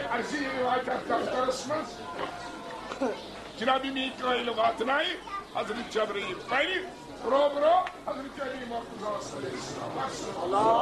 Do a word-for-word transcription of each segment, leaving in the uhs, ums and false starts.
عرضی واتہِ اَتھ دفترس منٛز۔ جناب میکائیل واتنایہِ، حضرت جبرائیل پرِ، برو برو حضرت علی مرتضیٰ علیہ السلام۔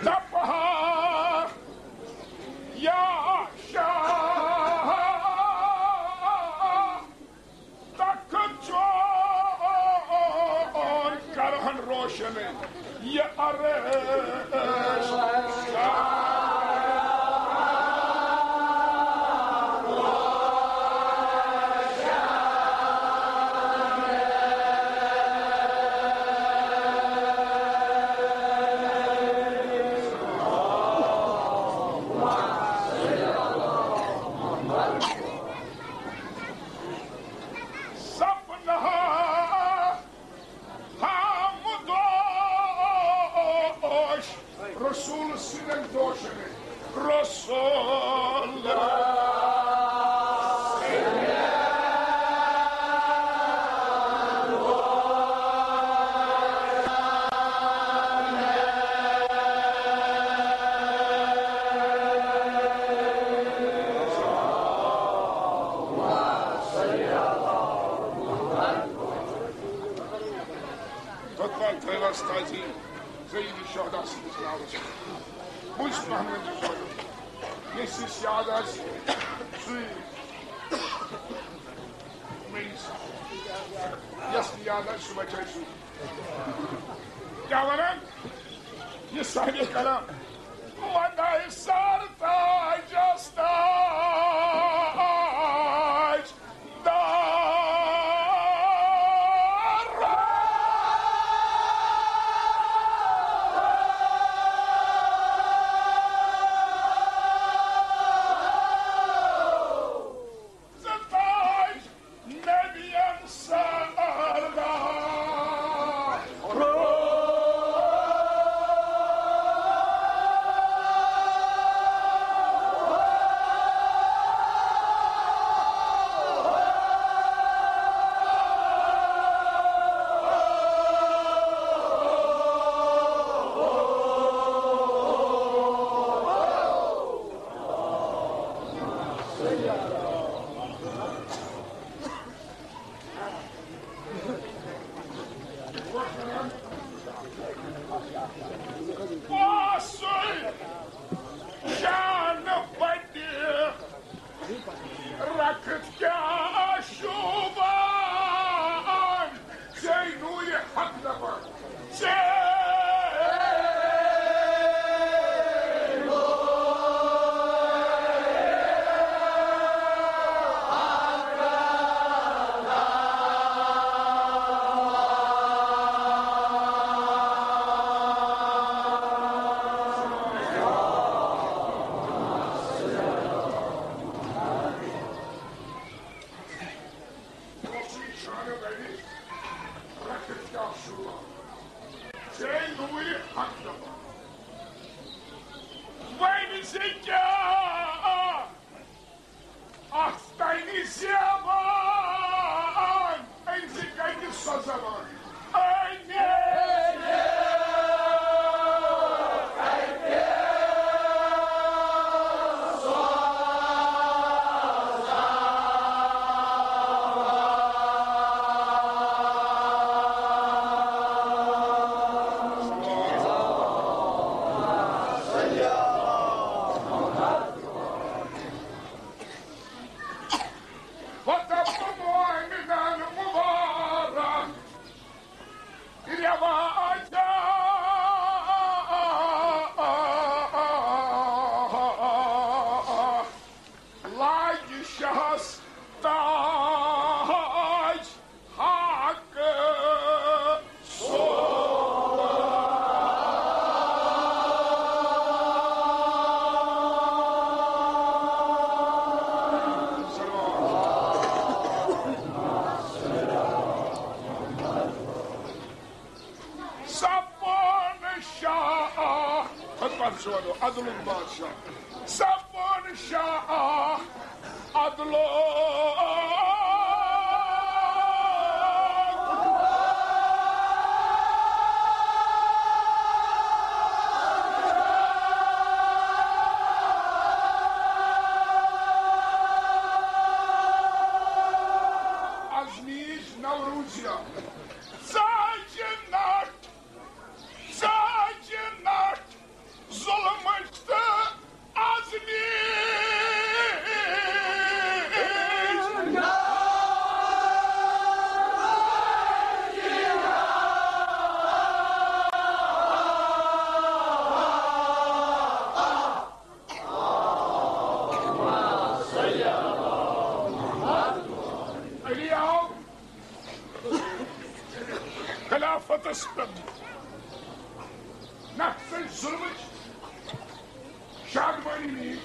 دپہا یا شاہ تخت چون کرہن روشن یہ عرش۔ سپنہ ہامدوش رسول سندن دوشن۔ رسول خطبہ تھٲوِو حظ تازی زٔیِد شہدا سٕنٛدِس ناوَس پٮ۪ٹھ۔ بہٕ چھُس محمد یوسف۔ یُس یُس یاد آسہِ، سُے میٲنِس۔ یَس نہٕ یاد آسہِ، سُہ بَچایہِ سُے۔ کیٛاہ وَنان؟ یہِ صاحبِ کلام۔ وَنَے سر تاجس تاج دار۔ ز تاج نبین سردار۔ شان بڑِ رکھت کیا شوبان، ژے نوٗرِ حق دپان، ژے وۄنۍ زِ کیٛاہ آستانہِ زیبان، أمۍ سٕنٛدۍ کَتہِ سۄ زبان؟ أمۍ وتبقى مؤمنا مبارك رواجا لاج شہس تاج حق۔ سپن شاہ، خطبہ چھُ وَنان عدلُک بادشاہ۔ سپن شاہ عدلُک نوروزیا، ژاجہِ نٹھ، ژاجہِ نٹھ، ظلمٕچ تہٕ آزمیٖش۔ علی آو خلافتس پٮ۪ٹھ نفسٕچ ظلمٕچ شادمٲنی نِش،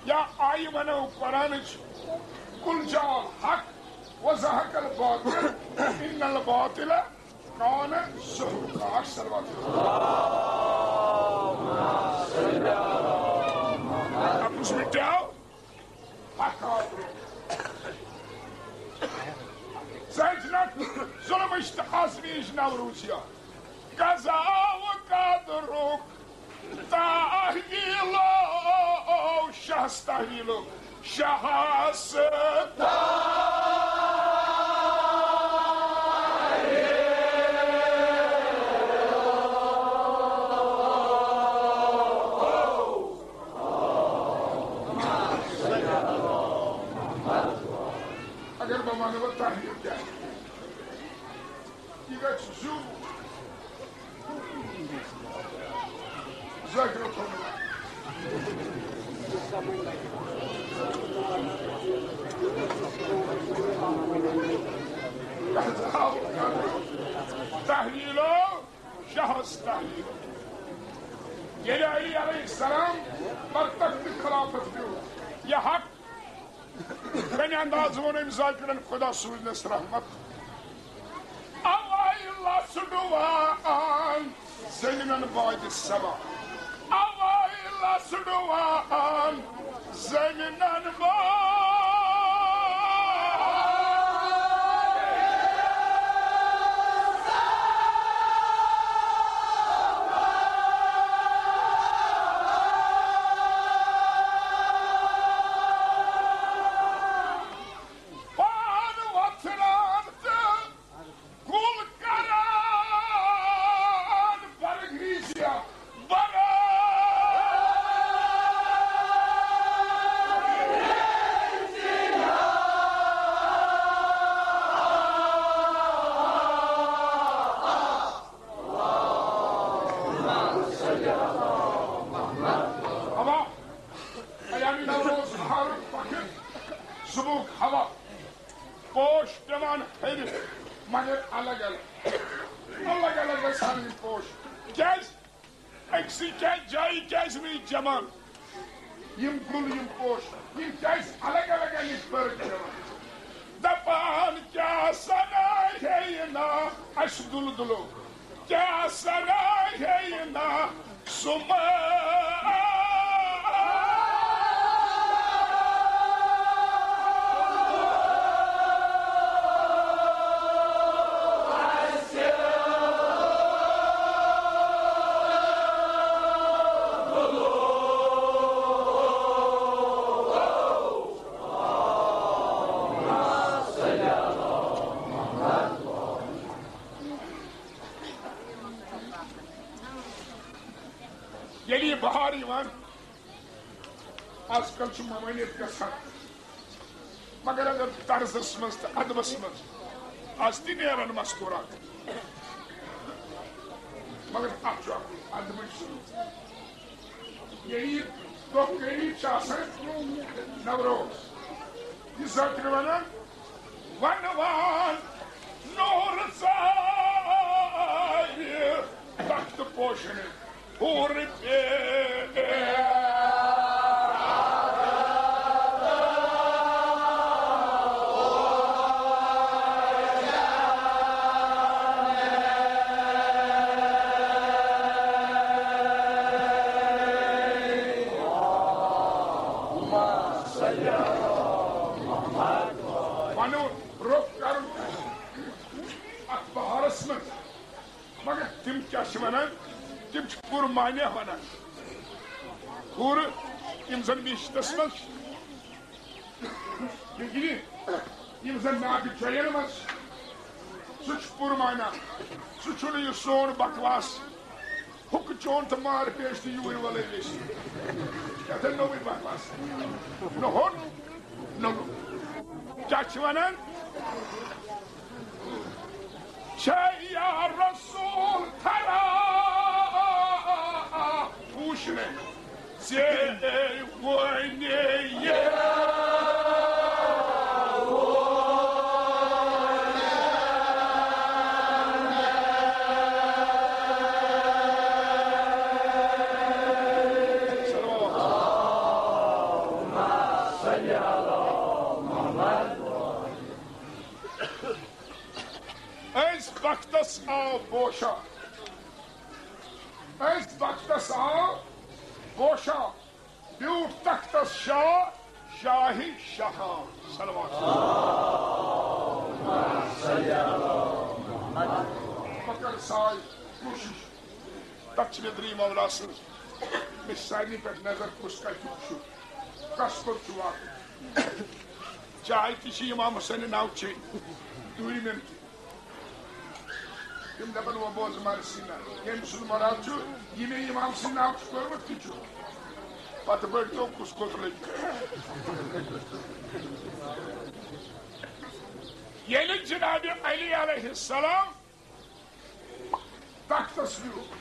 یا آیہِ ونو قرآنٕچ، "قل جاء الحق وزهق الباطل ان الباطل کان زہوقا"۔ صلوات۔ اَپُز مِٹیو۔ ژٔج نہ ظلمٕچ تہٕ آزمیٖش نوروزیا۔ قضا و قدرُک تحلیٖلو شہس تحلیٖلُک شہس۔ اگر بہٕ وَنہٕ وۄنۍ تحلیٖل کیٛاہ چھُ، یہِ گژھِ زیوٗٹھ۔ ذٲکرٕ تھوٚومُت۔ تحلیٖلو شہس تحلیٖل۔ ییٚلہِ علی علیہ السلام بر تخت خلافت بیوٗٹھ، یہِ حق کمہِ انداز ووٚن أمۍ ذاکرن، خدا سوٗزنس رحمت۔ اوے لژھ ڈُوان زٔمیٖنن بادِ صبا۔ اوے لژھ ڈُوان زٔمیٖنن بادِ۔ پان وۄتھران تہٕ گُل کران برگریزیا، برگریزیا۔ ہوا، ایام نوروز، بہارُک پکھر، صبحُک ہوا۔ پوش پٮ۪وان ہیٚرِ، مگر الگ الگ، الگ الگ گژھان یِم پوش۔ کیٛازِ؟ أکسٕے کیٛازِ جایہِ کیٛازِ نہٕ یہِ جمع؟ یِم گُل، یِم پوش، یِم کیٛازِ الگ الگ اَمِکۍ پٲٹھۍ جمع؟ دپان کیٛاہ سنا ہے یہِ نا اَسہِ دُلدُلو۔ کیٛاہ سنا ہے یہِ نا سُہ ما۔ ییٚلہِ یہِ بہار یِوان، آز کل چھُ ممٲنِیت گژھان، مگر اگر طرزس منٛز تہٕ ادبس منٛز آز تہِ نیرن مستوٗرات، مگر اتھ چھُ اکھ ادبٕچ ضروٗرت۔ ییٚلہِ یہِ دۄہ قریب چھُ آسان، نوروز، یہِ ذٲکرِ ونان، ونوان نور ژارِ تخت پوشن حور پہ۔ پنُن رخ کرُن اتھ بہارس منٛز۔ مگر تِم کیٛاہ چھِ ونان؟ تِم چھِ پوٗرٕ معنی ونان۔ پوٗرٕ یِم زن بیشتس منٛز چھِ۔ یہِ یِم زَن ناکہٕ چۄین منٛز، سُہ چھُ پُرمعنہ، سُہ چھُنہٕ یہِ سون بکواس۔ ہُکہٕ چون تہٕ مار پیش تہٕ یوٗرۍ وَلَے ویسی۔ یَتھ ہے نوٚوُے بکواس۔ نہ ہُن، نہ ہُن۔ کیٛاہ چھِ وَنان؟ چھے یا رسول تھرا پوٗچھ مےٚ ژےٚ وۄنۍ یہِ۔ أزۍ وقتس آو بوشا، أزۍ وقتس آو بوشا، بیوٗٹھ تختس شاہ، شاہی شاہان۔ صلوات۔ بہٕ کرٕ ساے کوٗشِش، تتھ چھِ مےٚ درٛے مولا سٕنٛز، مےٚ چھِ سارنٕے پٮ۪ٹھ نظر، کُس کتیُک چھُ، کس کوٚت چھُ واتُن۔ چاے تہِ چھِ امام حسین ناو چیٚنۍ، دوٗرِمٮ۪ن تہِ۔ تِم دَپَن، "وۄنۍ بوز مَرٕ سیٖنا، ییٚمۍ سُنٛد مُراد چھُ، یہِ مےٚ اِمام سٕنٛدِ ناو چھُ کوٚرمُت، تہِ چھُ۔" پَتہٕ بٔڑۍ تو کُس کوٚت لٔگۍ۔ ییٚلہِ جناب علی علیہ السلام تختس بیوٗٹھ،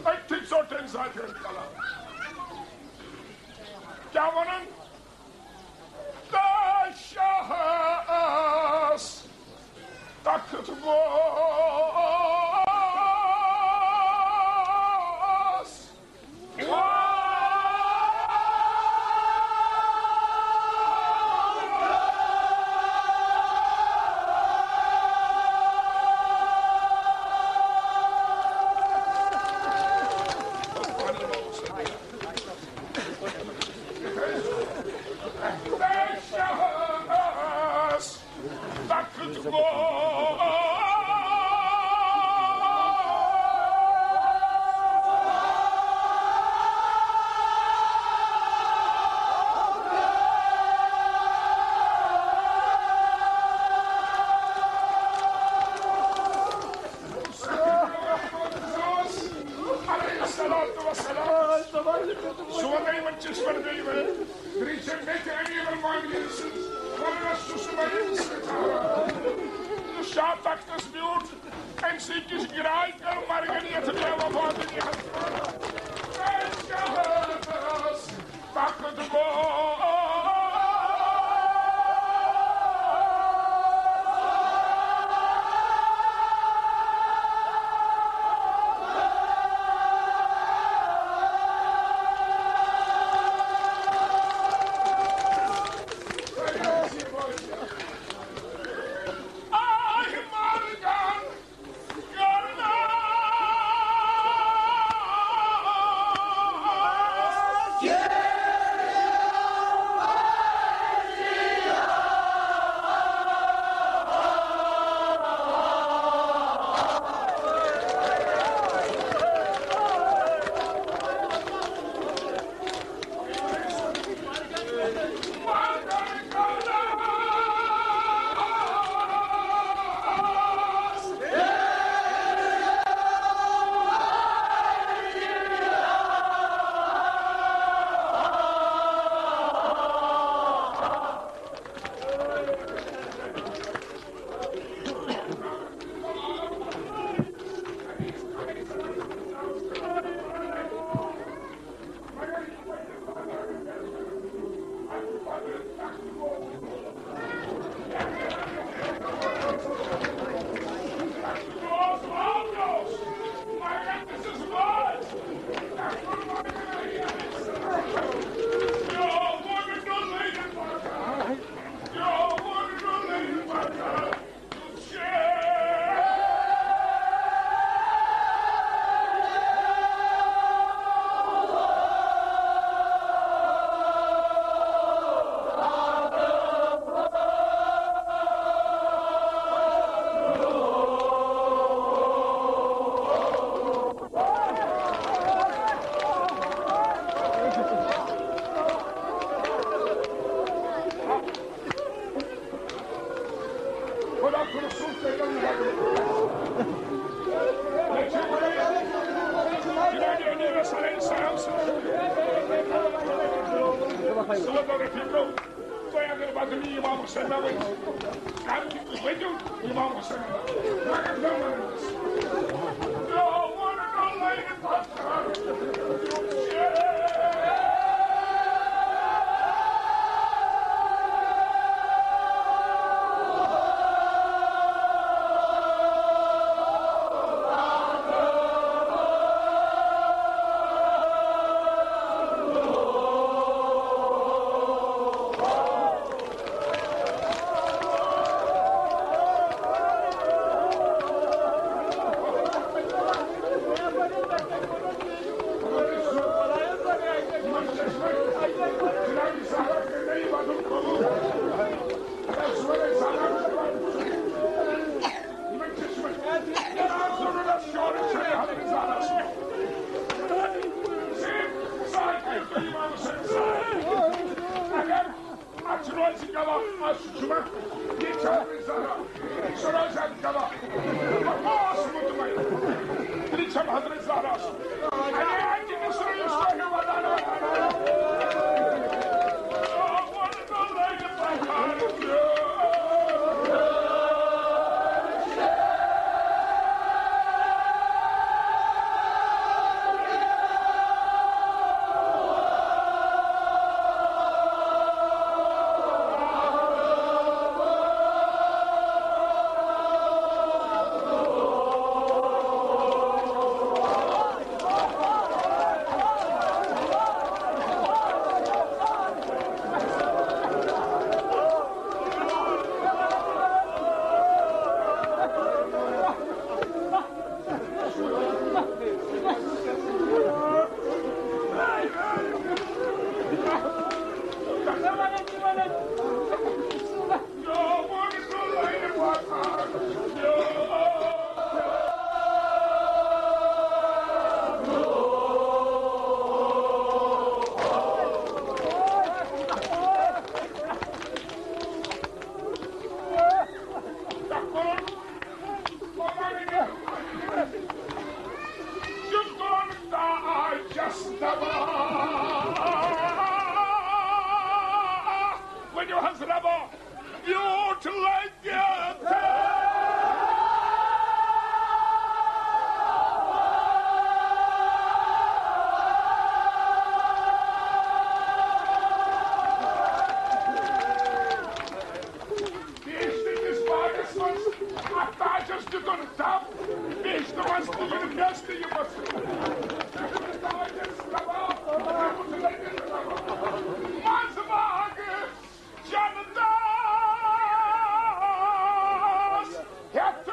أتھی ژوٚٹ أمۍ ذاتِ کلام۔ کیٛاہ وَنان؟ تہٕ شاہس تخت گوس۔ علیہ الصلوۃ والسلام۔ سُہ وَنَے یِمَن چِس پٮ۪ٹھ بیٚیہِ وَنہِ۔ گرٛیٖسٮ۪ن مےٚ تہِ أمیٖر المومنیٖن سٕنٛز وَنَس چھُس بہٕ ییٚمہِ سۭتۍ ٹھہران۔ تہٕ شاہ تختَس بیوٗٹھ، أمۍ سٕے کِس گِرایہِ کٔر مرگنیت بے وفا دُنیاہَس منٛز۔ اے شاہَس تخت گوس۔ جناب امیر علیہ السلام سٕنٛز صحبت و رفیقو، تُہۍ اگر بدنی امام حسین نہ ؤنِو، کم تہِ تُہۍ ؤنِو امام حسین نہ، مگر نہ ونُن۔ اگر اَتھ چھُ روزِ گواہ، اَتھ چھُ جُمعہ، یہِ چھِ حضرت زہرا، سُہ روزِ اَتھ گواہ۔ بہٕ گوس مطمئن، یہِ چھِ حضرت زہرا۔ اَمہِ آیہِ تہِ مِصرٕ یُس تۄہہِ ودان ودان۔ ؤنِو حض ربا، بیوٗٹھ لگہِ۔ بہشتہٕ کِس باغس منٛز اَتھ تاجس دِتُن دَب، بہشتہٕ منٛز تہِ یِنہٕ بیٚژھ تہِ یِمَس۔ منٛز باغ جنتس ہیٚتھ۔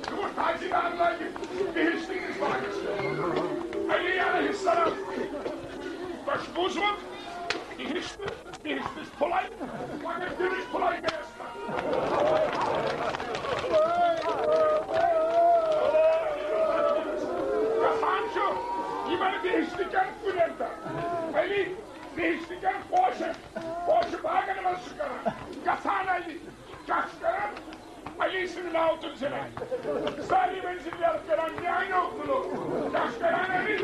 تیوٗت حاجی نان لگہِ بہشتہٕ کِس باغس۔ علی علیہ السلام، تۄہہِ چھُ بوٗزمُت؟ بہشتہٕ، بہشتٕچ پھُلاے، مگر دِلٕچ پھُلاے گٔیَس نہٕ۔ گژھان چھُ یِمن بہشتہٕ کٮ۪ن کُلٮ۪ن تل۔ علی بہشتہٕ کٮ۪ن پوشن، پوشہٕ باغن منٛز چھُ کران۔ گژھان علی، کیٛاہ چھُ کران؟ علی سٕنٛدِ ناوٕ تُلۍ زِ نہٕ۔ سٲری ؤنۍ زِ میلہٕ کران میٛانیو کُلو۔ کیٛاہ چھُ کران علی؟